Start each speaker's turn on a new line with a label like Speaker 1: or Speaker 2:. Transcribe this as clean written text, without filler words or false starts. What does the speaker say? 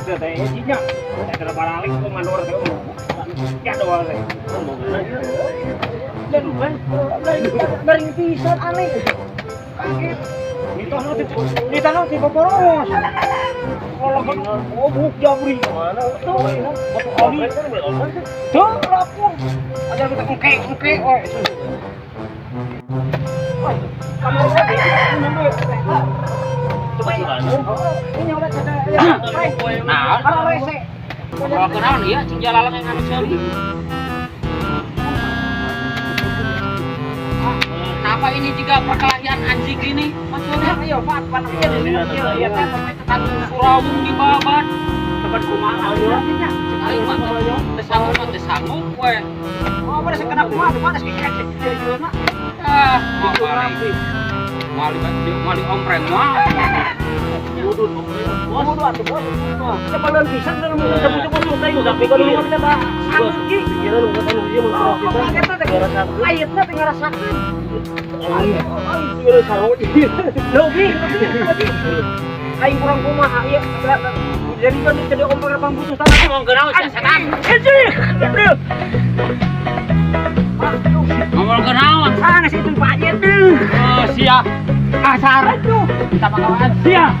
Speaker 1: Teh nya. Teh baralik ku mandor teh. Ya doa teh.
Speaker 2: Dan garing pisan aneh. Kaget.
Speaker 1: Nitah nu ti poporos. Kalau kan oh buk jabri mana tuh oli. Tuh rapuh. Ada kita engke engke we.
Speaker 2: Kamar ini udah kata
Speaker 3: Nah,
Speaker 2: kalau rese.
Speaker 3: Kalau kenaon ieu cing jalalang yang anu seuri. Kenapa ini juga perkelahian anjing ini? Maksudnya
Speaker 2: Ayo, Pak, Pak. Iya, iya,
Speaker 3: anu surawung di babat.
Speaker 1: Tempat kumaha
Speaker 2: iya.
Speaker 3: Cek aing mah teu sanggup mah teu sanggup we.
Speaker 2: Oh, pada sekena kumaha, pada sekena kieu na.
Speaker 3: Ah, mau balik. Mali mali ompreng mah.
Speaker 2: Kudu atuh, Bos. Cepaleun pisan dalam sebut-sebut teh udah pikir kita bah. Anjing. Oh, kaget teh. Ayatna teh ngarasakeun. Lebih, lebih, lebih. Aing kurang kumaha ieu. Jadi kan jadi ompreng pambutuh tanah.
Speaker 3: Ngomong kenaon sia setan.
Speaker 2: Anjing.
Speaker 3: Ngomong kenaon.
Speaker 2: Ah, nasi itu Pak Haji tuh.
Speaker 3: Oh, sia. Kasar.
Speaker 2: Aduh.
Speaker 3: Minta pakawan sia.